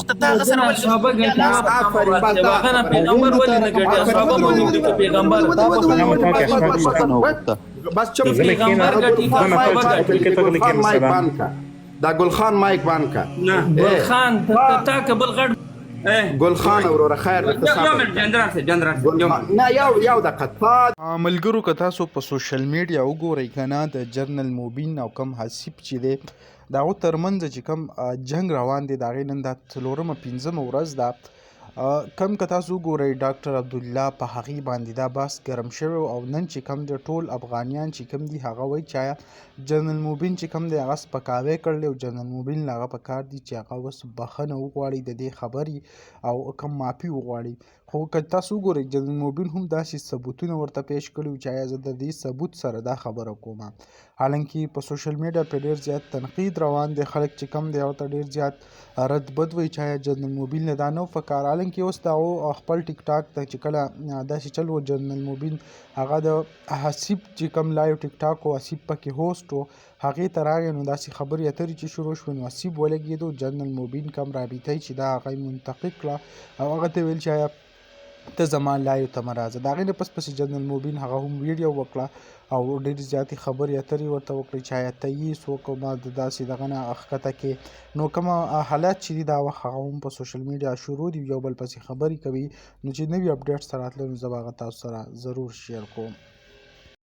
ته تا هغه سره ولې صحابه ګټي آفرین، بس دا هغه نه خبره. پیغمبر ولې نه ګټي؟ آفرین، اصحابه مو نه ګټي پیغمبر. بس چپ. زه پیغمبر ګټي، ګل خان مایک صحابه بند ګټي. کړه، ګل خان مایک بند کړه، دا ګل خان مایک بند کړه. نه. ګل خان ته تا که بل غټ. ګل خان وروره، خیر دی، ته یو صبر منټ جندرال صاحب، جندرال ګل صاحب، یو خان نه، یو دقیقه تا ملګرو، که تاسو په سوشل میډیا وګورئ که نه، د جنرال مبین او کم حسیب چې دی، د هغو ترمنځ چې کم جنګ روان دی، د هغې نن دا څلورمه پنځمه ورځ ده. کم که تاسو وګورئ، ډاکټر عبدالله په هغې باندې دا بحث ګرم شوی، او نن چې کم دی ټول افغانیان چې کم دي هغه وایي چې آیا جنرال مبین چې کم دی هغه سپکاوی کړی، او جنرال مبین له هغه په کار دي چې هغه اوس بخښنه وغواړي د دې خبرې او کم معافي وغواړي. خو که تاسو وګورئ، جنرال مبین هم داسې ثبوتونه ورته پیش کړي وو چې آیا زه د دې ثبوت سره دا خبره کوم، حالانکه په سوشل میډیا په ډیر زیات تنقید روان دی. خلک چې کم دی ورته ډیر زیات رد بد وایي چې آیا جنرال مبین له دا نه و پکار. حالانکه اوس د هغو خپل ټیک ټاک ته چې کله داسې چل و، جنرال مبین هغه د حسیب چې کم لایو ټیک ټاک و، حسیب پکې هوسټ و، هغې ته راغی، نو داسې خبرې اترې چې شروع شوې نو حسیب ولګېدو. جنرال مبین کم رابطه چې دا هغه یې منتقد کړه او هغه ته ویل چې آیا ته زما لایو ته مه راځه. د هغې نه پس پسې جنرال مبین هغه هم ویډیو وکړه او ډېرې زیاتې خبرې اترې ورته وکړې چې آیا ته یې څوک او ما د داسې دغه نه ښکته کې. نو کومه حالات چې دي دا وخت هغه هم په سوشل میډیا شروع دي، یو بل پسې خبرې کوي. نو چې نوي اپډیټس راتله نو زه به هغه تاسو سره ضرور شیر کوم.